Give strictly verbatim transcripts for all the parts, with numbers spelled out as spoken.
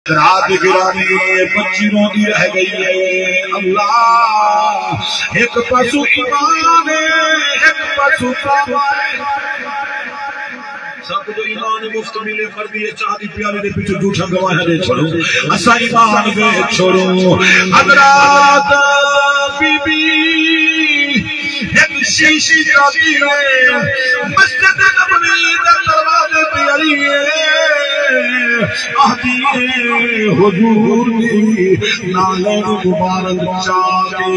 رات گرانی، بچی روندی رہ ڳئی ہے۔ اللہ، ہک پاسو ایمان ہے، ہک پاسو توبہ ہے۔ سب جو ایمان مفت ملے، فردی چاہ دی پیالی دے پچھوں جھوٹا گواہیاں ݙے چھوڑوں، اساں ایمان ݙے چھوڑوں۔ حضرات، بی بی ہک شیشی چاتی ہے، مسجد نبوی دے دروازے تے آئی ہے، آہدی ہے، حضور دی نالین مبارک چا کے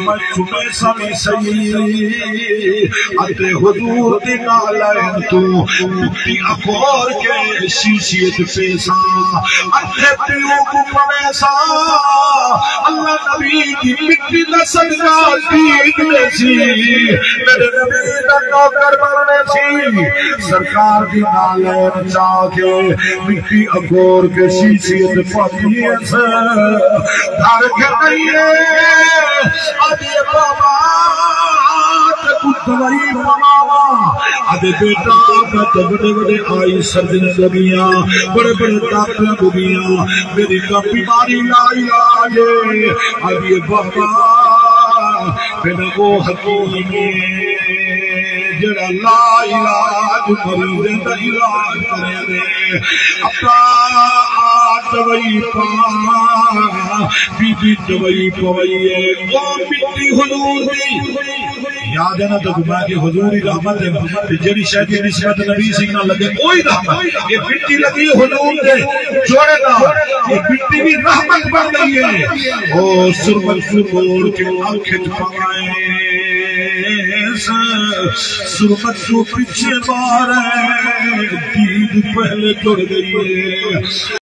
میں چمیساں وی سہی، اتے حضور دی نالین توں مٹی اکھور کے شیشی اچ پیساں، اتے پیو کوں پویساں۔ اللہ نبی دی مٹی دا صدقہ دید ݙیسی، میݙے نبی دا نوکر بݨ ویسی۔ سرکار دی نالین چا کے مٹی اکھور کے شیشی اچ پاتی ہے، دھر کے نہیں ہے۔ آہدی بابا، تیکوں دوائی پواواں؟ آہدے بیٹا، میں تاں وݙے وݙے آئی سرجن ݙڳیاں، بڑے بڑے ڈاکٹر ݙڳیاں، میݙی تاں بیماری لا علاج ہے۔ آہدی بابا، میݙا او حکیم ہے جیڑھا لا علاج مریضاں دا علاج کریندے۔ ابا، آ دوائی پا، بی بی دوائی پوائی ہے۔ او مٹی حضور دی۔ یاد ہے نا تیکوں، میں کہ حضور ہی رحمت ہے۔ تے جیڑھی شے دی نسبت نبی سنگھ نال لڳے، اوہی رحمت۔ اے مٹی لڳی حضور دے جوڑے نال، اے مٹی وی رحمت بݨ ڳئی ہے۔ او سرمد سرور کے اکھ اچ پوائے، سرمد سو پچھے مارے، دید پہلے تر ڳئی ہے۔